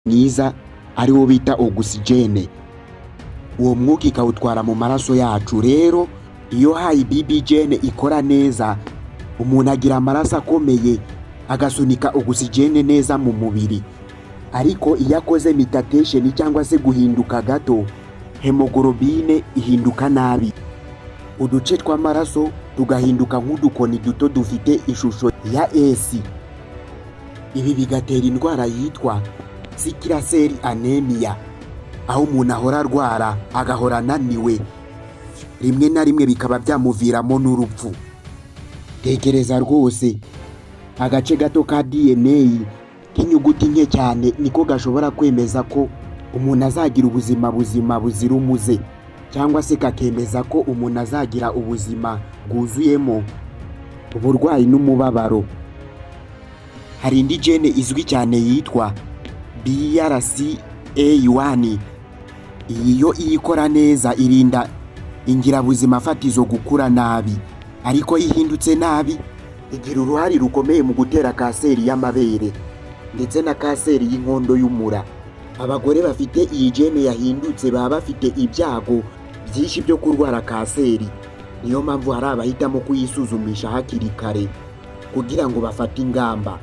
Mwiza ariwo bita ogisijene, uwo mwuka ikawutwara mu maraso yacu. Rero iyo HBB gene ikora neza, umuntu agira amaraso akomeye, agasunika ogisijene neza mu mubiri. Ariko iyo akoze mutation cyangwa se guhinduka gato, hemoglobine ihinduka nabi, uduce tw'amaraso tugahinduka nk'udukoni duto dufite ishusho ya S. Ibi bigatera indwara yitwa sickle cell anemia, aho umuntu ahora arwara, agahora ananiwe, rimwe na rimwe bikaba byamuviramo n'urupfu. Tekereza rwose, agace gato ka DNA k'inyuguti nke cyane niko gashobora kwemeza ko umuntu azagira ubuzima buzima buzira umuze, cyangwa se kakemeza ko umuntu azagira ubuzima bwuzuyemo uburwayi n'umubabaro. Hari indi gene izwi cyane yitwa BRCA1. Iyi yo iyo ikora neza irinda ingirabuzima fatizo gukura nabi, ariko iyo ihindutse nabi igira uruhare rukomeye mu gutera kanseri y'amabere ndetse na kanseri y'inkondo y'umura. Abagore bafite iyi gene yahindutse baba bafite ibyago byinshi byo kurwara kanseri. Niyo mpamvu hari abahitamo kuyisuzumisha hakiri kare kugira ngo bafate ingamba.